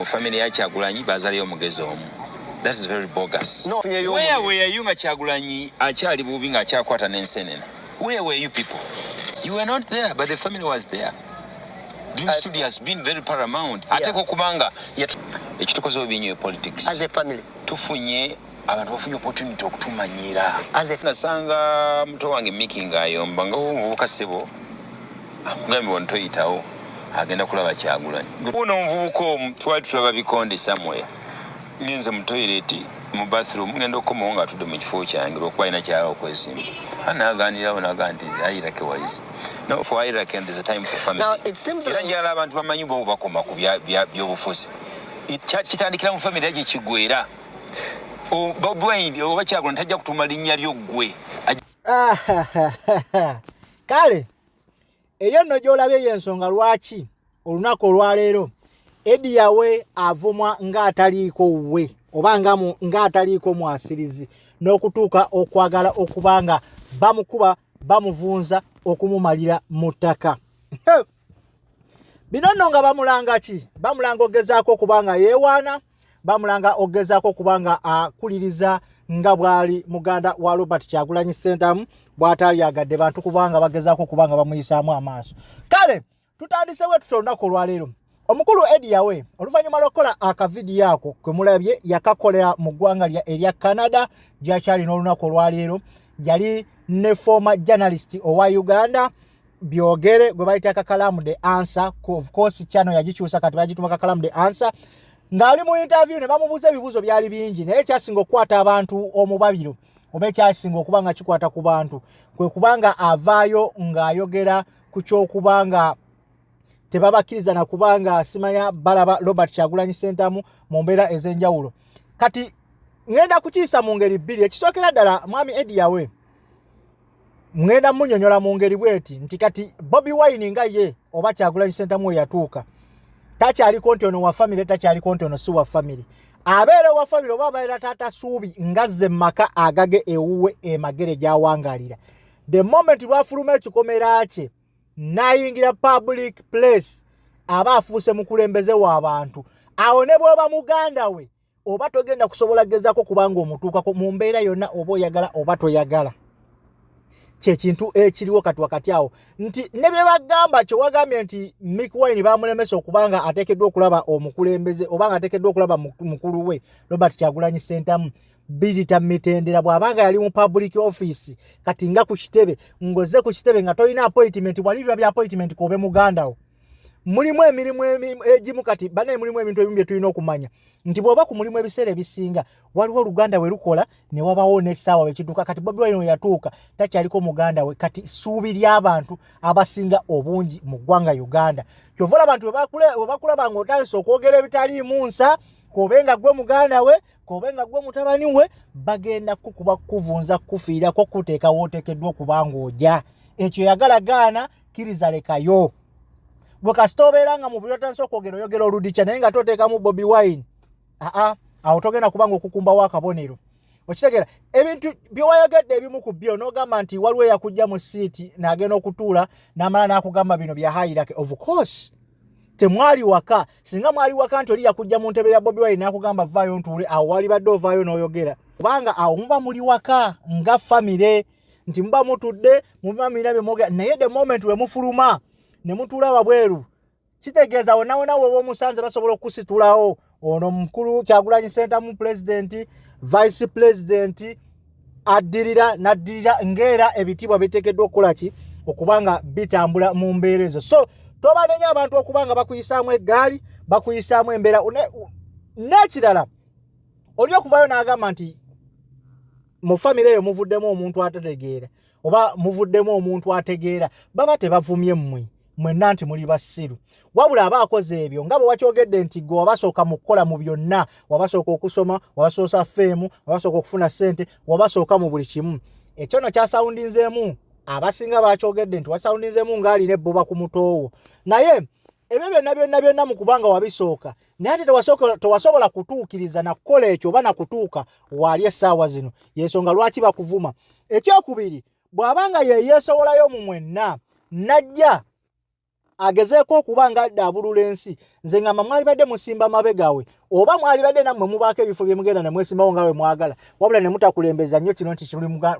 Mu family ya Kyagulanyi bazaliyo omugezi omu. That is very bogus. No, Where were you nga Kyagulanyi akyali bubi nga akyakwata n'ensenene? Where were you people? You were not there, but the family was there. Dream Studio has been very paramount. Ateekwa okubanga ekitukoze obubi nnyo politics. As a family. Tufunye abantu bafunye opportunity okutumanyira. As a Nasanga muto wange Mickey ng'ayomba nga omuvubuka ssebo amugambye wano toyitawo agenda kulaba Kyagulanyi. Guno omuvubuka omu twali tulaba bikonde somewhere. Ngenze mu toilet mu bathroom ngenda okukomawo ng'atudde mu kifo kyange lwakuba alina kyala okwesimba. Anaaganirawo n'agamba nti hierarchy wise. No, for hierarchy and there's a time for family. Now, it seems Era like njagala abantu bamanyi bo bakoma ku byobufuzi. Kitandikira mu family era gye kiggweera. Bobi Wine oba Kyagulanyi tajja kutuuma linnya lyo ggwe. Kale eyo nno gy'olabye y'ensonga lwaki olunaku olwaleero Eddy Yawe avumwa ng'ataliiko wuwe oba ng'ataliiko mwasirizi n'okutuuka okwagala okuba nga bamukuba bamuvunza okumumalira mu ttaka. Bino nno nga bamulanga ki? Bamulanga okugezaako okuba nga yeewaana, bamulanga okugezaako okuba nga akuliriza nga bw'ali muganda wa Robert Kyagulanyi Ssentamu bw'ataalyagadde bantu kubanga bagezaako okuba nga bamuyisaamu amaaso. Kale tutandise bwe tutyo olunaku olwaleero. Omukulu Eddy Yawe oluvannyuma lw'okukola akavidiyo ako kwe mulabye yakakolera mu ggwanga erya Canada gy'akyali n'olunaku olwaleero, yali ne former journalist owa Uganda Byogere gwe bayita Kakalamu The Answer. Of course channel yagikyusa kati bagituma Kakalamu The Answer. Ng'ali mu interview ne bamubuuza ebibuuzo byali bingi, naye ekyasinga okukwata abantu omubabiro oba ekyasinga okuba nga kikwata ku bantu kwe kubanga avaayo ng'ayogera ku ky'okuba nga tebabakkiriza na kubanga simanya balaba Robert Kyagulanyi Ssentamu mu mbeera ez'enjawulo. Kati ŋŋenda kukiisa mu ngeri bbiri. Ekisookera ddala mwami Eddy Yawe ŋŋenda munyonyola mu ngeri bweti nti kati Bobi Wine nga ye oba Kyagulanyi Ssentamu we yatuuka takyaliko nti ono wa family, takyaliko nti ono si wa family. Abeera wa family oba abeera taata Suubi ngazze mu maka agage ewuwe e Magere gy'awangalira. The moment lwafuluma ekikomera kye n'ayingira public place aba afuuse mukulembeze w'abantu. Awo ne bw'oba muganda we oba togenda kusobola gezaako kubanga omutuukako mu mbeera yonna oba oyagala oba toyagala. Kyekintu ekiriwo kati wakati awo nti ne bye bagamba kyewagambye nti Mick Wine bamulemesa okubanga ateekeddwa okulaba omukulembeze oba nga ateekeddwa okulaba mukulu we Robert Kyagulanyi Ssentamu birita mitendera bw'abanga yali mu public office kati nga ku kitebe ng'ozze ku kitebe nga tolina appointment wali biba bya appointment k'obe muganda wo. Mulimu emirimu egimu kati banaye mulimu ebintu ebimu bye tulina okumanya nti bw'oba ku mulimu ebiseera ebisinga waliwo oluganda we lukola ne wabawo n'essaawa we kituuka. Kati Bobi Wine we yatuuka takyaliko muganda we, kati ssuubi ly'abantu abasinga obungi mu ggwanga Uganda. Kyova olaba nti we bakulaba ng'otandise okwogera ebitaliimu nsa, k'obe nga ggwe muganda we, k'obe nga ggwe mutabani we, bagenda kukuba kukuvunza kukufiirako kukuteeka w'oteekeddwa okuba ng'oja. Ekyo yagala gaana kkiriza lekayo. Gwe kasita obeera nga mu buli otandise okwogera oyogera oludica naye nga toteekamu Bobi Wine, aa awo togenda kuba ng'okukumbawo akabonero. Okitegeera ebintu bye wayogedde ebimu ku byo n'ogamba nti waliwo eyakujja mu siiti n'agenda okutuula n'amala n'akugamba bino bya hierarchy. Of course temwali waka, singa mwali waka nti oli yakujja mu ntebe ya Bobi Wine n'akugamba vaayo ntuule, awo walibadde ovaayo n'oyogera, kubanga awo muba muli waka nga famire nti muba mutudde muba mulina bye mwogera, naye the moment we mufuluma ne mutuula wabweru kitegeeza wonna wonna woba omusanze basobola okukusitulawo. Ono mukulu Kyagulanyi Ssentamu president, vice president addirira n'addirira ng'era ebitiibwa biteekeddwa okukola ki okuba nga bitambula mu mbeera ezo. So tobanenya abantu okuba nga bakuyisaamu eggaali, bakuyisaamu embeera. N'ekirala oli okuvaayo n'agamba nti mu famire eyo muvuddemu omuntu atategeera oba muvuddemu omuntu ategeera, baba tebavumye mmwe mwenna nti muli basiru, wabula aba akoze ebyo nga bwe wakyogedde nti gwe wabasooka mu kukola mu byonna, wabasooka okusoma, wabasoosa fame, wabasooka okufuna ssente, wabasooka mu buli kimu. Ekyo nno kyasawundinzeemu abasinga bakyogedde nti wasawundinzeemu ng'alina ebbuba ku mutoowo, naye ebyo byonna byonna byonna mu kubanga wabisooka naye ate tewasobola kutuukiriza na kukola ekyo oba nakutuuka waali essaawa zino, y'ensonga lwaki bakuvuma. Ekyokubiri, bw'aba nga ye yeesowolayo mu mwenna n'ajja Agezeeko okuba nga addaabulula ensi. Nze ngamba mwalibadde musimba mabegawe, oba mwalibadde nammwe mubaako ebifo bye mugenda ne mwesimbawo nga bwe mwagala, wabula ne mutakulembeza nnyo kino nti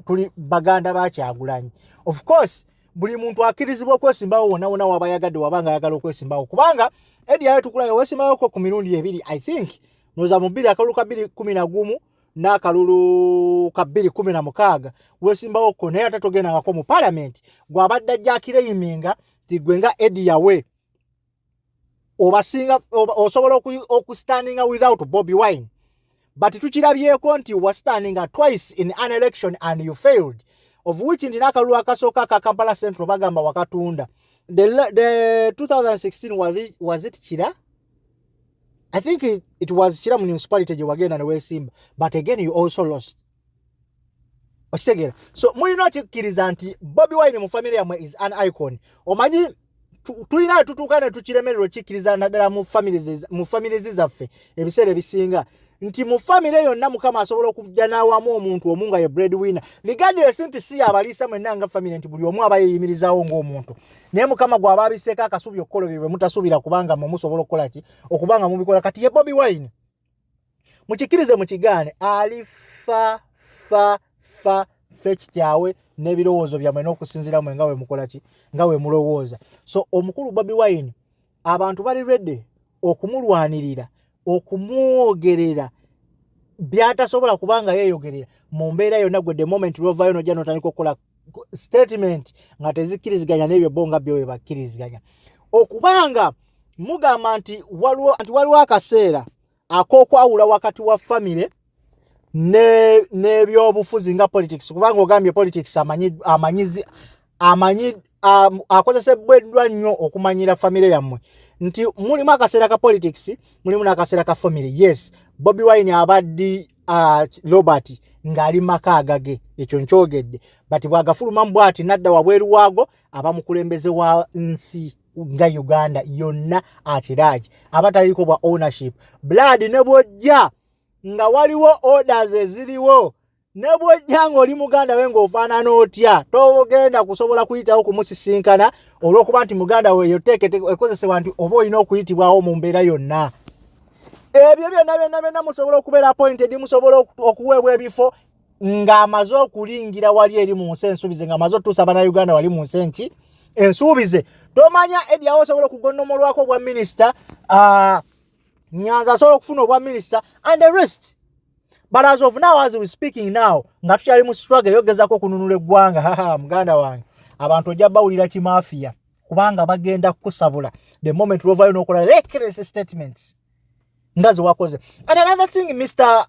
tuli baganda ba Kyagulanyi. Of course buli muntu akkirizibwa okwesimbawo wonna wonna waba ayagadde, waba nga ayagala okwesimbawo, kubanga Eddy Yawe tukulayo weesimbawoko ku mirundi ebiri, I think noza mu bbiri, akalulu ka 2011 n'akalulu ka 2016 weesimbawoko, naye ate togendangako mu palamenti. Gwabadde ajja aclaiminga nti gwe nga Eddy Yawe obasinga, osobola okustandinga without Bobi Wine, but tukirabyeko nti wastandinga twice in an election and you failed, of which nti n'akalulu akasooka aka Kampala Central bagamba wakatunda. The 2016, was it Kira? I think it was Kira Municipality gye wagenda ne weesimba, but again you also lost. Okitegeera? So mulina okikkiriza nti Bobi Wine mu family yammwe is an icon. Omanyi tulina tutuuka ne tukiremererwa okikkiriza, naddala mu families zaffe ebiseera ebisinga, nti mu famire yonna Mukama asobola okujja n'awamu omuntu omu nga ye bread winner, regardless nti si yabaliisa mwenna nga famire, nti buli omu aba yeeyimirizaawo ng'omuntu, naye Mukama gw'aba abiseeko akasubi okukola ebyo bwe mutasuubira, kubanga mmwe musobola okukola ki, okubanga mubikola. Kati ye Bobi Wine, mukikkirize mukigaane, ali fa fa fa fekityawe n'ebirowoozo byammwe n'okusinziira mwe nga we mukola ki, nga we mulowooza. So omukulu Bobi Wine abantu bali ready okumulwanirira, okumwogerera byatasobola kubanga yeeyogerera mu mbeera yonna. Gwe the moment lwovayo nojja notandika okukola statement nga tezikkiriziganya n'ebyo bo nga byo bwe bakkiriziganya, okubanga mugamba nti waliwo akaseera ak'okwawula wakati wa famire n'ebyobufuzi nga politics, kubanga ogambye politics amanyi amanyizi amanyi akozesebweddwa nnyo okumanyira famire yammwe, nti mulimu akaseera ka politics, mulimu n'akaseera ka famire. Yes, Bobi Wine abaddi Robert ng'ali maka agage, ekyo nkyogedde, but bw'agafulumamu bw'ati nadda wabweru waago, aba mukulembeze wa nsi nga Uganda yonna at large, aba taliko bwa ownership blood. Ne bw'ojja nga waliwo orders eziriwo, ne bw'ojja ng'oli muganda we ng'ofaanana otya, togenda kusobola kuyitawo kumusisinkana olw'okuba nti muganda we. Eyo teeke ekozesebwa nti oba olina okuyitibwawo mu mbeera yonna. Ebyo byonna byonna byonna musobola okubeera appointed, musobola okuweebwa ebifo ng'amaze okulingira wali eri mu nsi ensuubize, ng'amaze otuusa Bannayuganda wali mu nsi enki ensuubize. Tomanya, Eddy awo osobola okugonnomolwako obwa minisita, Nyanza asobola okufuna obwa minisita and the rest. But as of now, as we speaking now, nga tukyali mu struggle eyogezako okununula eggwanga, haha, muganda wange, abantu ojja bawulira kimafiya, kubanga bagenda kukusabula the moment lwovayo n'okola reckless statements nga zewakoze. And another thing, Mr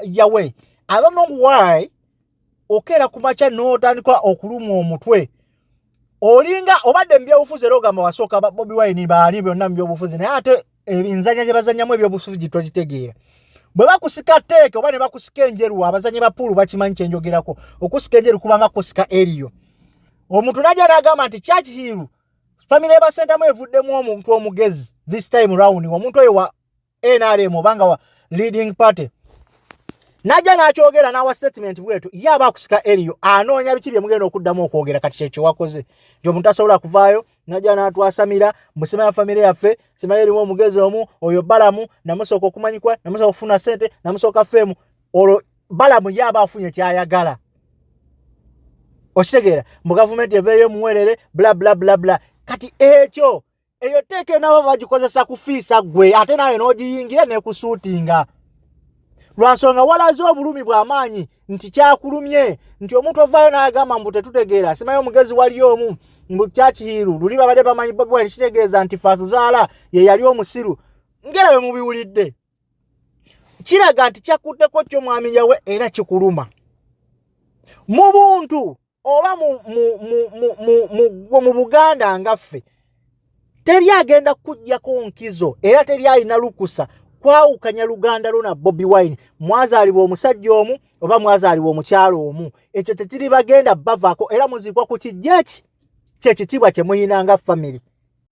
Yawe, I don't know why okeera ku makya n'otandika okulumwa omutwe, olinga obadde mu byobufuzi, era ogamba wasooka Bobi Wine, baani byonna mu byobufuzi, naye ate enzanya gye bazannyamu ebyobufuzi gitogitegeera. Bwe bakusika teeke oba ne bakusika enjeru, abazanyi ba pool bakimanyi kyenjogerako, okusika enjeru kubanga kusika eriyo. Omuntu najja n'agamba nti Churchill, famire y'Abasentamu evuddemu omuntu omugezi this time round, omuntu oyo wa NRM obanga wa leading party, najja n'akyogera n'awa statement bwetu, ye aba akusika eriyo, anoonya biki bye mugenda okuddamu okwogera. Kati kyekyo wakoze nti omuntu asobola kuvaayo najja n'atwasamira musima ya famire yaffe, simanyi erimu omugezi omu, oyo Balamu namusooka okumanyikwa, namusooka okufuna sente, namusooka fame. Olwo Balamu ye aba afunye kyayagala, okitegeera, mu gavumenti eveeyo emuwerere, bla bla bla bla. Kati ekyo eyo teeka nabo bagikozesa kufiisa ggwe, ate naawe n'ogiyingira nekusuutinga lwansonga walaze obulumi bw'amaanyi nti kyakulumye nti omuntu ovaayo n'agamba mbu tetutegeera, simanyi omugezi wali omu, mbu Kyakihiiru luli babadde bamanyi Bobi Wine, kitegeeza nti Fatuzaala ye yali omusiru. Ngera bwe mubiwulidde, kiraga nti kyakutteko kyo mwami Yawe, era kikuluma mu buntu oba mu Buganda nga ffe. Teri agenda kukuggyako nkizo, era teri alina lukusa kwawukanya luganda lwo na Bobi Wine. Mwazaalibwa omusajja omu oba mwazaalibwa omukyalo omu, ekyo tekiri bagenda bavaako, era muziikwa ku kijja ki kyekitiibwa kye muyina nga famire,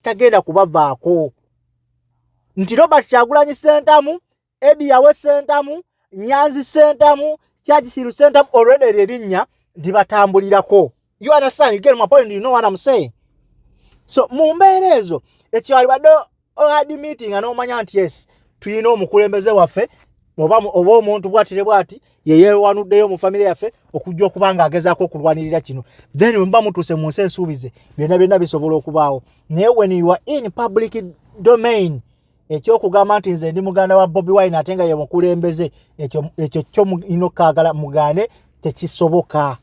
tagenda kubavaako. Nti Robert Kyagulanyi Sentamu, Eddy Yawe Sentamu, Nyanzi Sentamu, Churchill Sentamu, already eryo erinnya libatambulirako. You understand? You get my point? You know what I'm saying? So mu mbeera ezo ekyo alibadde admitting nga n'omanya nti yes, tulina omukulembeze waffe oba omuntu bwati ne bwati yeyewanuddeyo mu famire yaffe okujja okuba nga agezaako okulwanirira kino. Then bwe muba mutuuse mu nsi ensuubize, byonna byonna bisobola okubaawo. Naye when you are in public domain, ekyokugamba nti nze ndi muganda wa Bobi Wine ate nga ye mukulembeze, ekyo kyo mulina okkaagala mugaane, tekisoboka.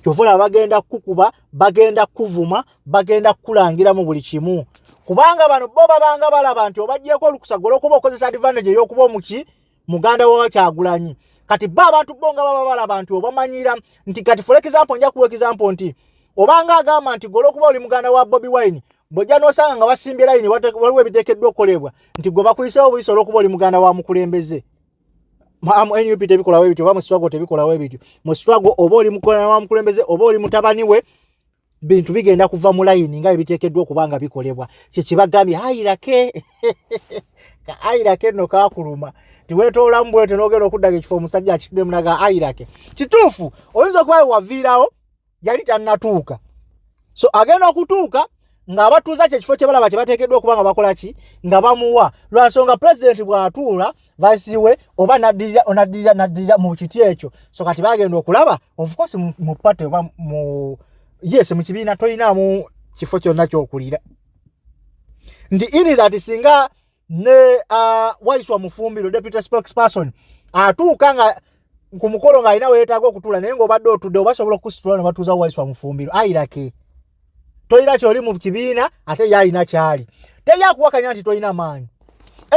Kyova olaba bagenda kukuba, bagenda kuvuma, bagenda kukulangira mu buli kimu, kubanga bano bo babanga balaba nti obajjeeko olukusa gwe olwokuba okozesa advantage ey'okuba omuki muganda wa Kyagulanyi. Kati bo abantu bo nga baba balaba nti obamanyira nti kati, for example, nja kuwa example nti obanga agamba nti gwe olwokuba oli muganda wa Bobi Wine, bw'ojja n'osanga nga basimbye layini, waliwo ebiteekeddwa okukolebwa, nti gwe bakuyiseewo obuyisa olwokuba oli muganda wa mukulembeze. Mu NUP tebikolawo ebityo, oba mu struggle tebikolawo ebityo. Mu struggle, oba oli muganda wa mukulembeze oba oli mutabani we, bintu bigenda kuva mu layini nga ebiteekeddwa okuba nga bikolebwa. Kyekibagambye ayirake ka ayirake nno kakuluma tiweetoolamu bwete n'ogenda okuddaga ekifo omusajja akituddemu naga ayirake. Kituufu, oyinza okuba waviirawo yali tannatuuka, so agenda okutuuka ng'abatuuza kyekifo kye balaba kye bateekeddwa okuba nga bakola ki, nga bamuwa, lwansonga pulezidenti bw'atuula, vice we oba naddirira, onaddirira, naddirira mu kiti ekyo. So kati bagenda okulaba, of course, mu party oba mu, yes, mu kibiina tolinaamu kifo kyonna kyokulira nti in that singa ne Waiswa Mufumbiro, deputy spokesperson, atuuka nga ku mukolo ng'alina weetaaga okutuula, naye ng'obadde otudde, oba sobola okusitula ne batuuza Waiswa Mufumbiro. Ayirake tolina kyoli mu kibiina, ate ye alina kyali. Teri akuwakanya nti tolina maanyi.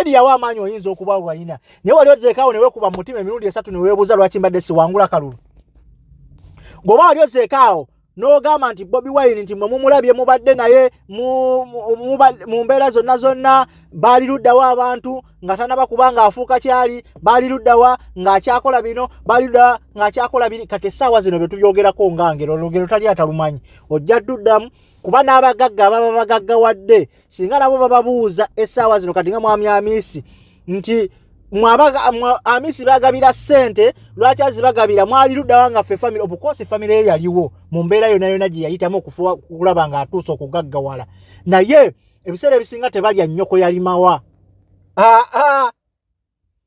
Edi yawa amaanyi oyinza okuba walina, naye wali ozeekaawo ne weekuba mu mutima emirundi esatu ne weebuuza lwaki mbadde siwangula kalulu? Ng'oba wali ozeekaawo n'ogamba nti Bobi Wine, nti mwe mumulabye, mubadde naye mu mbeera zonna zonna, baali luddawo abantu nga tanaba kuba ng'afuuka kyali, baali luddawa ng'akyakola bino, baali luddawa ng'akyakola biri. Kati essaawa zino bye tubyogerako nga ngero, olugero tali atalumanyi, ojja dduddamu, kuba n'abagagga ababa bagaggawadde singa nabo bababuuza essaawa zino. Kati nga mwami Amiisi, nti Amisi bagabira ssente, lwaki azibagabira? Mwali luddawa nga ffe family? Of course family ye yaliwo mu mbeera yonna yonna gye yayitamu okulaba ng'atuuse okugaggawala, naye ebiseera ebisinga tebalya nnyoko yalimawa. Aa,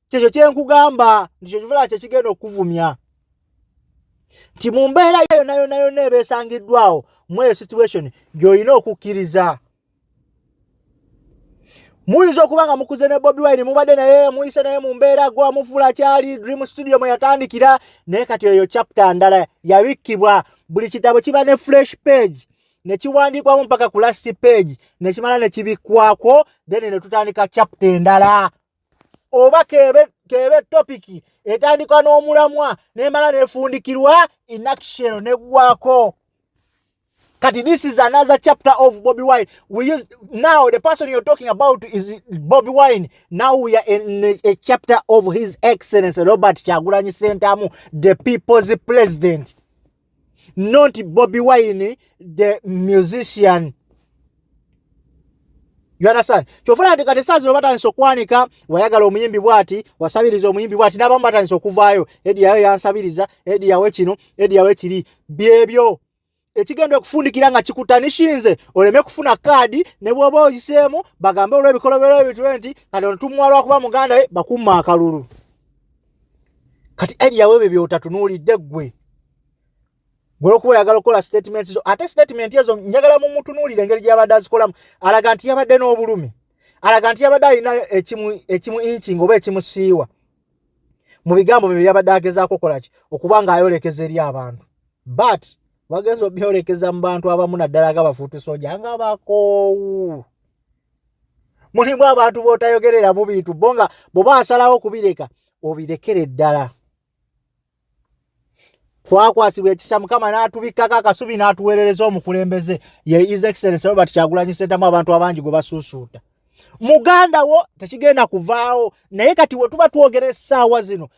kyekyo kyenkugamba nti kyekivula kyekigenda okuvumya nti mu mbeera yonna yonna yonna eba esangiddwawo mu eyo situation gy'olina okukkiriza. Muyinza okuba nga mukuze ne Bobi Wine, mubadde naye, muyise naye mu mbeera, gwa mufuula kyali Dream Studio mwe yatandikira, naye kati eyo chapter ndala yabikkibwa. Buli kitabo kiba ne fresh page ne kiwandiikwamu mpaka ku last page, ne kimala ne kibikwako, then ne tutandika chapter endala, oba kebe topic etandikwa n'omulamwa nemala nefundikirwa in action neggwako. Kati this is another chapter of Bobby Wine. We use now the person you're talking about is Bobby Wine. Now we are in a chapter of His Excellency Robert Kyagulanyi Ssentamu, the people's president, not Bobby Wine the musician. You understand? Kyofuna nti kati saa zino batandise okwanika wayagala omuyimbi bwati, wasabiriza omuyimbi bwati, n'abamu batandise okuvaayo, Edi yawe yansabiriza, Edi yawe kino, Edi yawe kiri. Byebyo ekigenda okufundikira nga kikutanishinze oleme kufuna kaadi, ne bw'oba oyiseemu bagambe olw'ebikolobero ebitwe nti kati ono tumuwa lwakuba muganda we, bakumma akalulu. Kati Edi yawe ebyo byotatunuulidde ggwe gwe oyagala okukola statements zo, ate statement ezo njagala mumutunuulire engeri gy'abadde azikolamu. Alaga nti yabadde n'obulumi, alaga nti yabadde alina ekimu inking oba ekimusiiwa mu bigambo bye byabadde agezaako okukola ki, okuba ng'ayolekeza eri abantu, but wagenza obyolekeza mu bantu abamu, naddala nga ba foot soldier nga bakoowu. Mulimu abantu b'otayogerera mu bintu bo, nga bw'oba asalawo okubireka, obirekere ddala. Twakwasibwa ekisa Mukama n'atubikkako akasubi n'atuweerereza omukulembeze, ye His Excellence Robert Kyagulanyi Ssentamu, abantu abangi gwe basuusuuta. Muganda wo tekigenda kuvaawo, naye kati we tuba twogera essaawa zino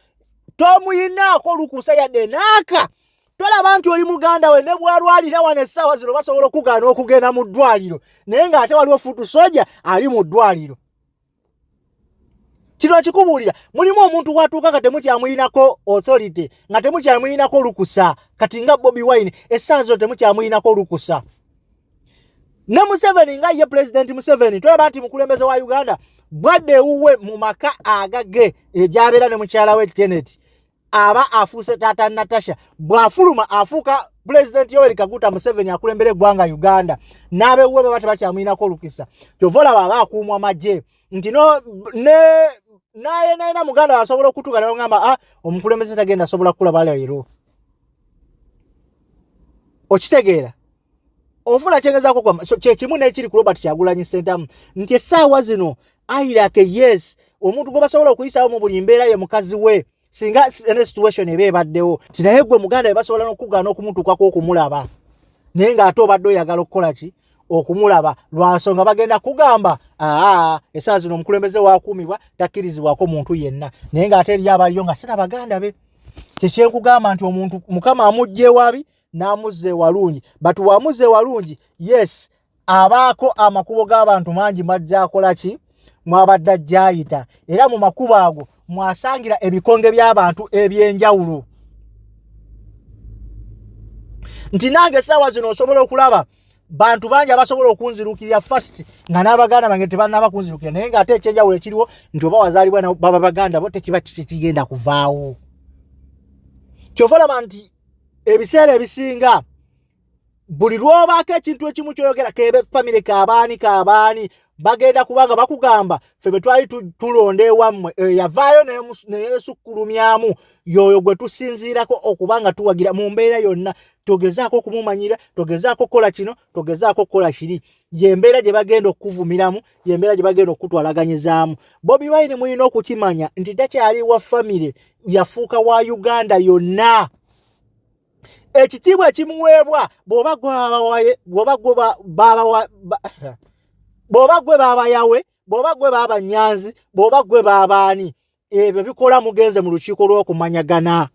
tomuyinaako olukusa yadde naaka. Tolaba nti oli muganda we, ne bwalwalira wano essaawa zino basobola okugaana okugenda mu ddwaliro, naye ng'ate waliwo foot soldier ali mu ddwaliro. Kino kikubuulira, mulimu omuntu watuuka nga temukyamuyinako authority, nga temukyamuyinako olukusa. Kati nga Bobi Wine essaawa zino temukyamuyinako olukusa. Ne Museveni nga ye Pulezidenti Museveni, tolaba nti mukulembeze wa Uganda, bwadde ewuwe mu maka agage egyabeera ne mukyala we Janet, aba afuuse taata Natasha. Bw'afuluma afuuka Pulezidenti Yoweri Kaguta Museveni, akulembera eggwanga Uganda. N'abewuwe baba tebakyamuyinako olukisa. Kyova olaba aba akuumwa magye, nti no ne naye nayina muganda asobola okutuuka nagamba, ah, omukulembeze tagenda asobola kukulaba leero. Okitegeera? Ofuna kyengezaako kwama. So kyekimu n'ekiri ku Robert Kyagulanyi Ssentamu, nti essaawa zino airake, yes, omuntu gwe basobola okuyisawo mu buli mbeera ye mukazi we, singa ne situation eba ebaddewo ti naye gwe muganda bebasobola n'okugaana okumutuukako okumulaba, naye ng'ate obadde oyagala okukola ki? Okumulaba. Lwansonga bagenda kugamba, aa, essaawa zino omukulembeze wakuumibwa, takkirizibwako muntu yenna, naye ng'ate eriyo abaliyo nga sina baganda be. Kyekyenkugamba nti omuntu Mukama amugja ewabi n'amuzza ewalungi, but wamuzza ewalungi, yes, abaako amakubo g'abantu mangi mwajja akola ki, mwabadde ajjayita, era mu makubo ago mwasangira ebikonge by'abantu ebyenjawulo. Nti nange essaawa zino osobola okulaba bantu bangi abasobola okunzirukirira first nga n'abaganda bange tebannaba kunzirukira, naye ng'ate ekyenjawulo ekiriwo nti oba wazaalibwa baba baganda bo, tekiba kikigenda kuvaawo. Kyova olaba nti ebiseera ebisinga buli lw'obaako ekintu ekimu kyoyogera, kebe famire kabaani kabaani, bagenda kubanga bakugamba, ffe bwe twali tulonda ewammwe, yavaayo neyesukkulumyamu, yoyo gwe tusinziirako okuba nga tuwagira mu mbeera yonna. Togezaako okumumanyira, togezaako okukola kino, togezaako okukola kiri. Yembeera gye bagenda okukuvumiramu, yembeera gye bagenda okukutwalaganyizaamu. Bobi Wine mulina okukimanya nti takyali wa famire, yafuuka wa Uganda yonna. Ekitiibwa ekimuweebwa, bw'oba gwe bw'oba gwe bw'oba gwe baaba yawe, bw'oba gwe baaba Nyanzi, bw'oba gwe baabaani, ebyo bikola mugenze mu lukiiko lw'okumanyagana,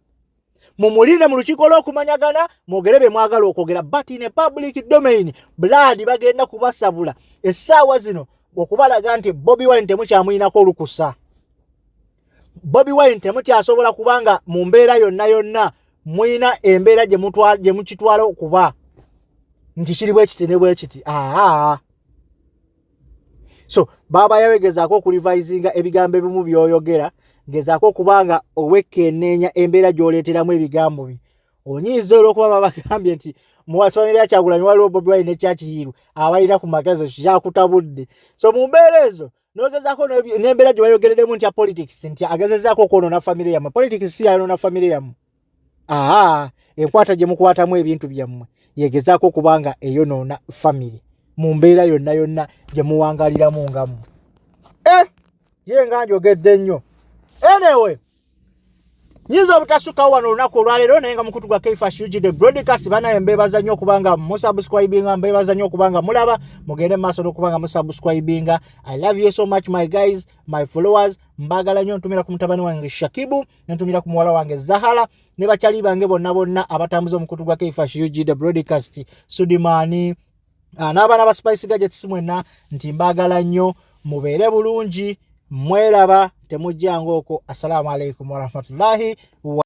mumuline mu lukiiko lw'okumanyagana, mwogere bye mwagala okwogera, but in a public domain blood bagenda kubasabula essaawa zino okubalaga nti Bobi Wine temukyamuyinako olukusa. Bobi Wine temukyasobola, kubanga mu mbeera yonna yonna mulina embeera gye mukitwala okuba nti kiri bwe kiti ne bwe kiti. Aa, so baaba yawegezaako okurevisinga ebigambo ebimu by'oyogera, gezaako okubanga owekkenneenya embeera gy'oleeteramu ebigambo bye. Onyiiza olw'okuba babagambye nti muwasomero ya Kyagulanyi waliwo Bobi Wine ne Kyakiyiru abalina ku magezi, kyakutabudde. So mu mbeera ezo nogezaako n'embeera gye bayogereddemu nti politics, nti agezezaako okwonoona famire yammwe. Politics si yayonoona famire yammwe. Aa, enkwata gye mukwatamu ebintu byammwe yegezaako okuba nga eyonoona famire mu mbeera yonna yonna gye muwangaliramu nga mmwe. Eh, ye nga njogedde nnyo. Anyway, nyinza obutasukkawo wano olunaku olwaleero, naye nga mukutu gwa Kfash UG the broadcast, banaye mbeebaza nnyo okubanga musubscribinga, mbeebaza nnyo okubanga mulaba. Mugende maaso n'okubanga musubscribinga. I love you so much, my guys, my followers, mbagala nnyo. Ntumira ku mutabani wange Shakibu, nentumira ku muwala wange Zahara, ne bakyali bange bonna bonna abatambuza omukutu gwa Kfash UG the broadcast, Sudimani, n'abaana ba Spice Gadgets mwenna, nti mbaagala nnyo. Mubeere bulungi, mweraba, temujjanga okwo. Assalamu alaikum warahmatullahi wa